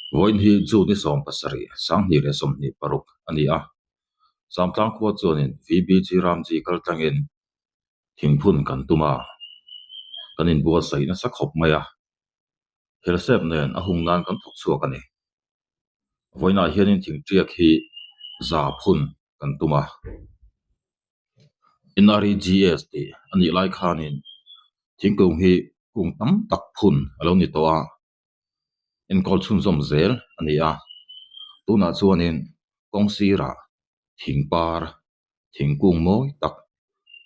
Vawiin hi June ni 17, 2026 a ni a, Samtlang khua chuanin VBG Ramji kal tlangin thingphun kan tum a, kan inbuatsaih nasa khawp mai a, Helsep nen a hung nan kan thawk chhuak a ni. Vawiinah hianin thingtiak hi za phun kan tum a. NREGS tih a nih lai khanin thingkung hi kung tam tak phun a lo ni tawh a, enkawl chhunzawm zel a ni a. Tunah chuanin kawng sirah thing par thingkung mawi tak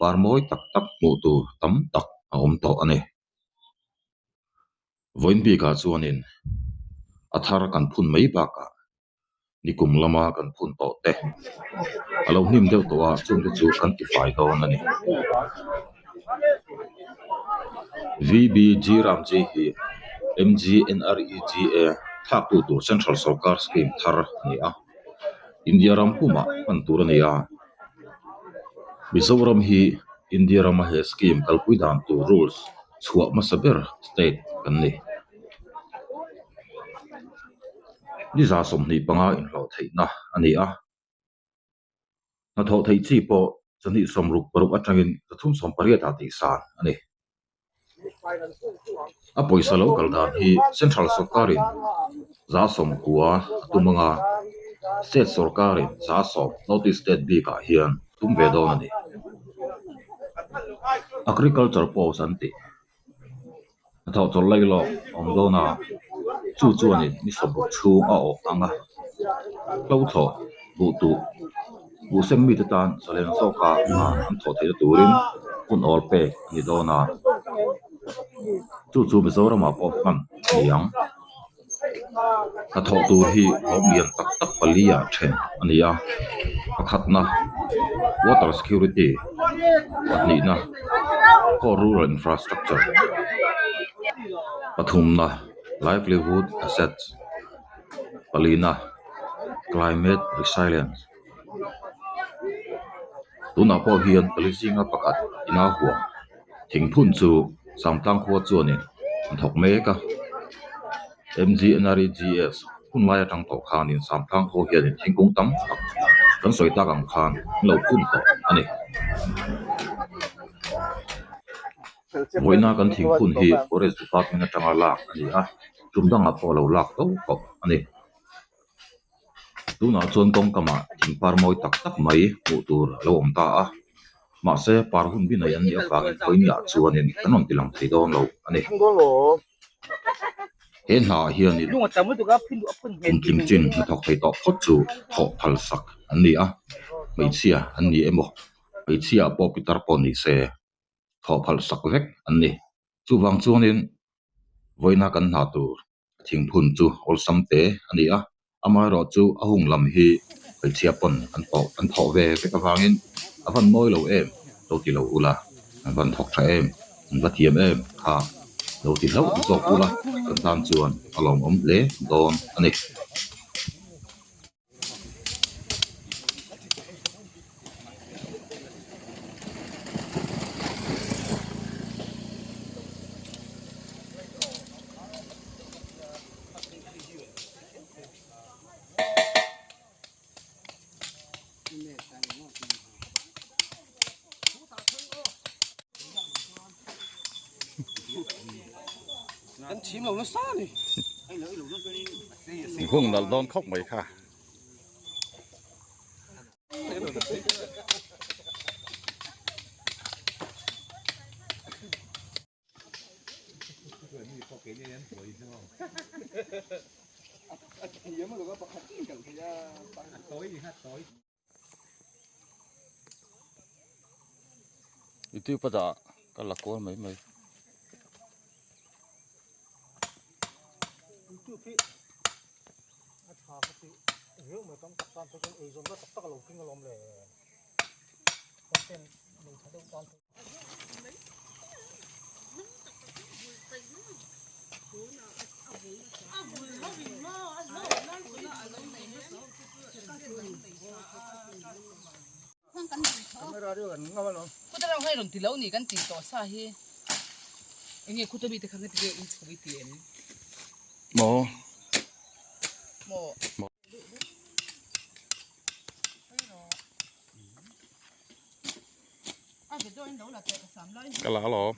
par mawi tak tak hmuh tur tam tak a awm tawh a ni. Vawiin bikah chuanin a thar kan phun mai bakah nikum lama kan phun tawh te a lo hnim deuh tawh a chungte chu kan tifai dawn a ni. VBG Ramji hi MGNREGA thlaktu tur Central Sawrkar scheme thar a ni a. India ram pumah hman tur a ni a, Mizoram hi India rama he scheme kalpui dan tur rules chhuah hmasa ber state kan ni. Ni 25 inhlawh theihna a ni a, hnathawh theih chi pawh 266 atangin 380 ah tihsan a ni. A pawisa lo kal dan hi Central sawrkarin 90 a tum anga State sawrkarin 10% North East State bikah hian tum ve dawn a ni. Agriculture post an tih hnathawh chawlh laih lawk a awm dawn a, chu chuanin ni 60 chhung a awh ang a, hlo thlawh buh tuh buh sem mite tan zalen zawka hna an thawh theihna turin hun awl pek a ni dawn a, chu chu Mizoramah pawh hman a ni ang. Hnathawh tur hi hlawm lian tak tak pali ah then a ni a, pakhatna water security, pahnihna core rural infrastructure, pathumna livelihood assets, palina climate resilience. Tunah pawh hian pali zinga pakhat ina huam thingphun chu Samtlang khua chuanin an thawk mek a, MGNREGS hun lai atang tawh khanin Samtlang khua hianin thingkung tam tak kan sawi tak ang khan an lo phun tawh a ni. Vawiina kan thingphun hi Forest Department atanga lak a ni a, tum dangah pawh a lo lak tawh tawh a ni. Tunah chuan kawngkamah thing par mawi tak tak mai hmuh tur a lo awm ta a, mahse par hun bi nei an nih avangin khawiah chuanin kan rawn ti lang thei dawn lo a ni. He hnaah hianin kum tling chin hnathawk thei tawh phawt chu thawh phal sak an ni a, hmeichhia an ni emaw hmeichhia pawh pitar pawh ni se thawh phal sak vek an ni. Chuvang chuanin vawiina kan hna tur Thingphun chu awlsam te a ni a, amaherawhchu a hung lam hi hmeichhia pawn an tawh an thawh ve vek avangin a van mawi lo em lo ti lo ula, an van thawk tha em, an va thiam em kha lo ti hlauh zawk ula kan tan chuan a lawmawm hle dawn a ni. Hung nalh dawn khawp mai kha. Youtube a dah ka la kual mai mai. Youtube hi a tha ka ti riau mai tam tak tan phei chuan eizawn na tak tak a lo tling alawm le content nei tha deuh tan phei. Ka la alawm.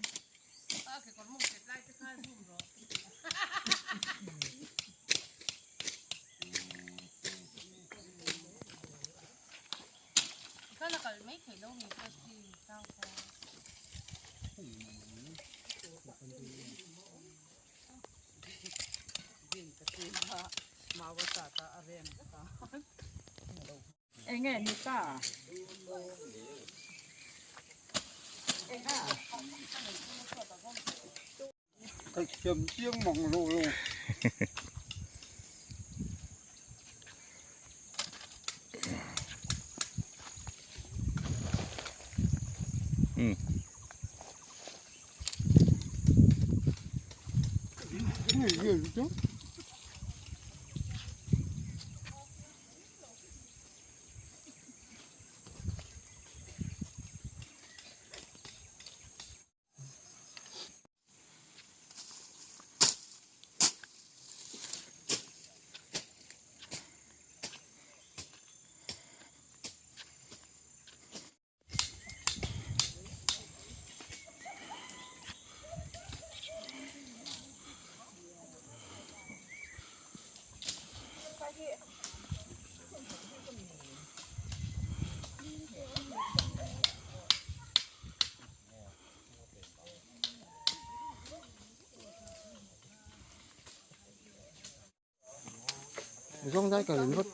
Ka thiam chiang mang lo lo. Zawng dai ka rin vut.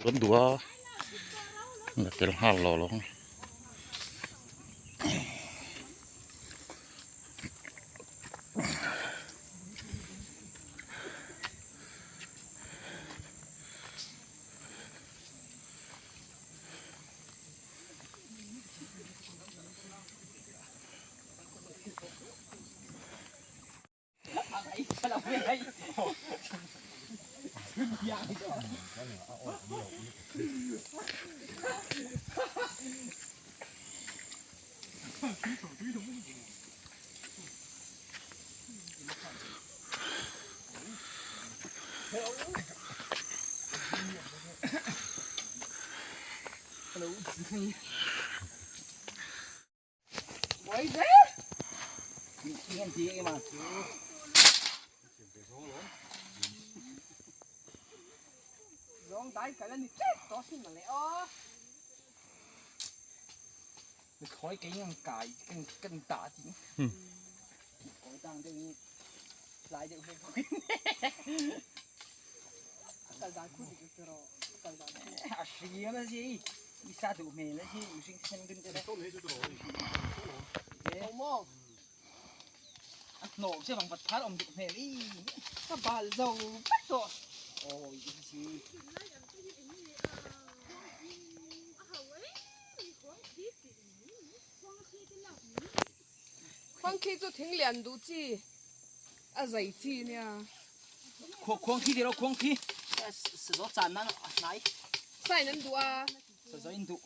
Kan duh a la tel nghal lo lo ang. Khuangkhi chu thing lian duh chi a zai chi nia. Khuangkhi tih lo khuangkhi sazaw chan nan a hnai. Sign an duh a. Sazaw in duh.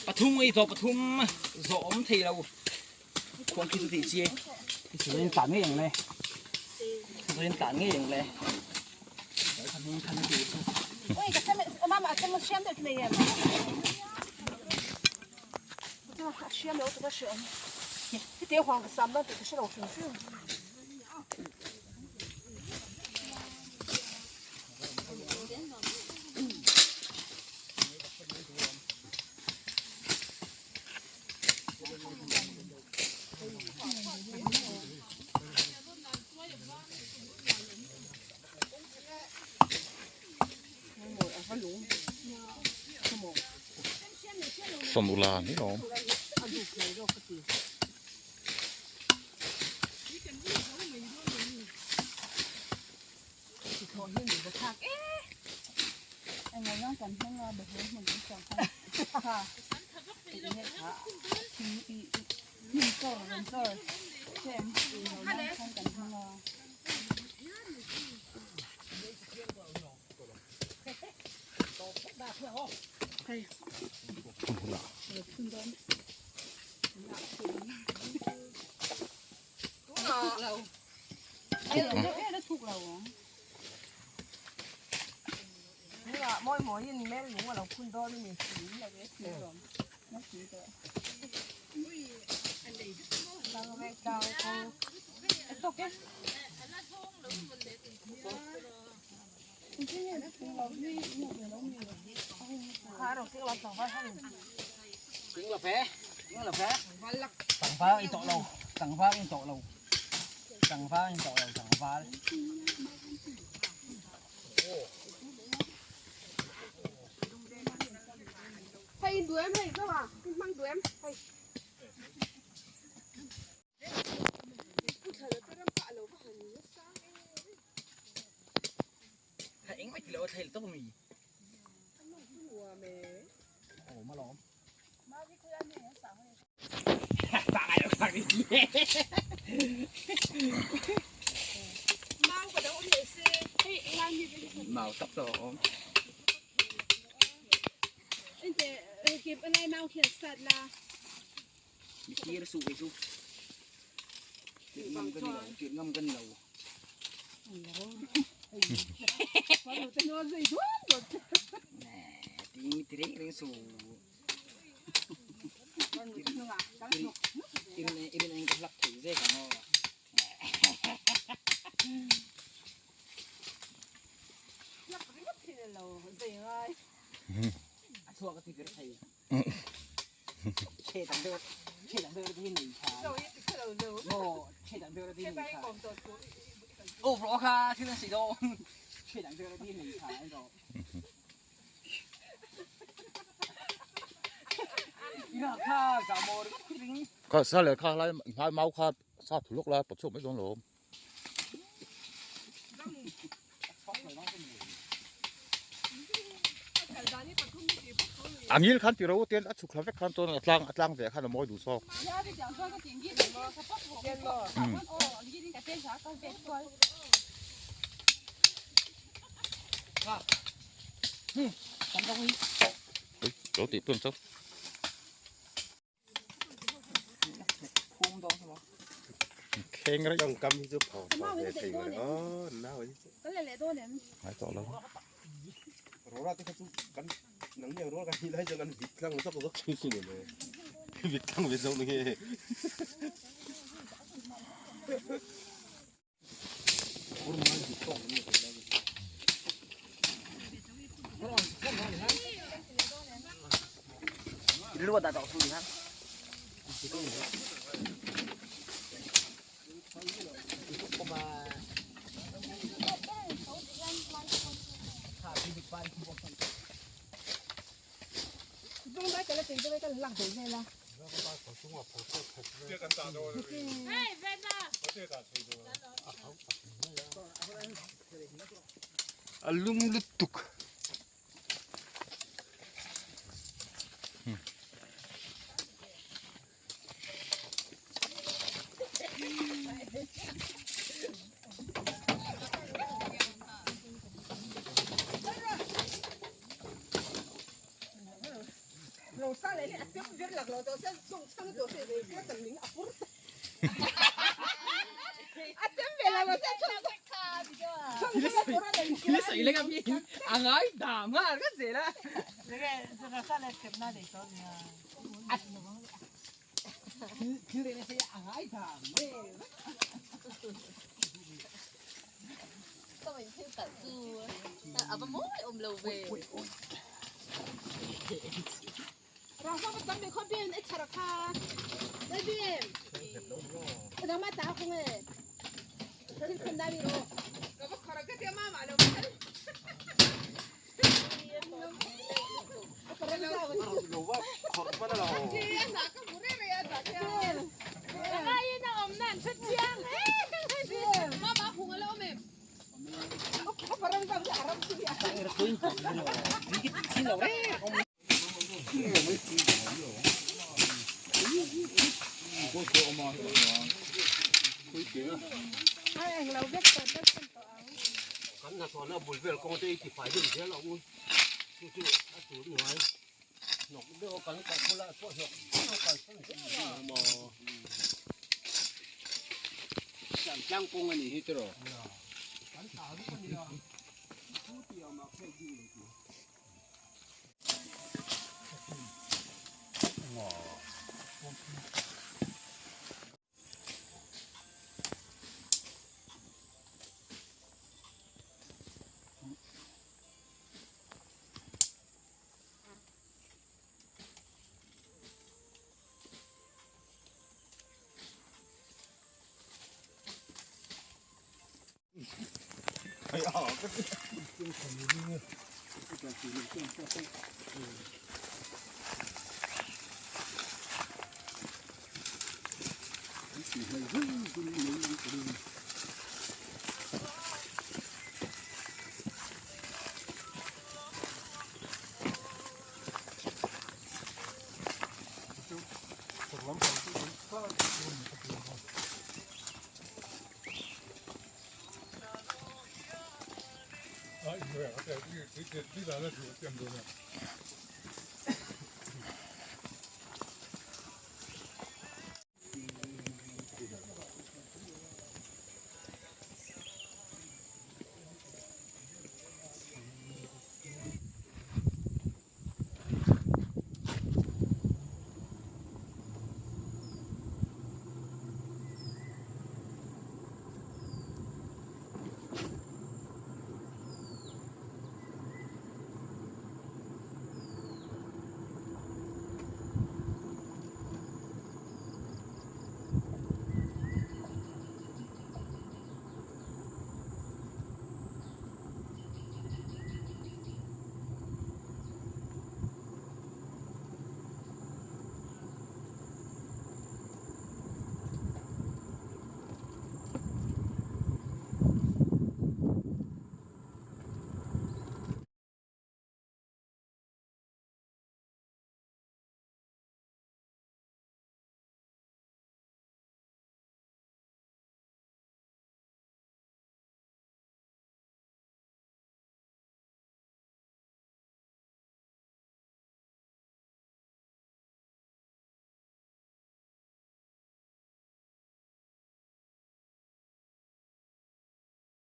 Pathum ei tawh pathum zawh awm thei lo khuang khi chu tih chi suin tlan ngei ang le suin tlan ngei ang le Sanula ni lawm. Kha sa leh kha lai hnai mau kha sa thu lawk lai pawt chhuak mai dawn lo. A ngil khan tiro ten a chhuk thla vek khan chuan a tlang a tlang ve khan a mawi duh zawk. Lo tih pawh chu. Thleng reng. Tawngkam hi chu phawng phawng ve thei mawle aw nau hi chu. Kan la leh dawn em? Ngai tawh lo. Rora te kha chu kan nang ni ang rual kan nih lai chuan kan vit tlang zawk zawk thin sin mawle. Vit tlang ve zawk nge. A lum lutuk. Kan hnathawhna bul vel kawng te i tifai deuh zel ang u chu chu a tur nuai hnawk deuh a kan kal bulah pawh hnawk deuh a kal san zel a maw tlang tlang kawng a nih hi tiraw kan ta vek a nia chu tih ang ah phei ding lo tur.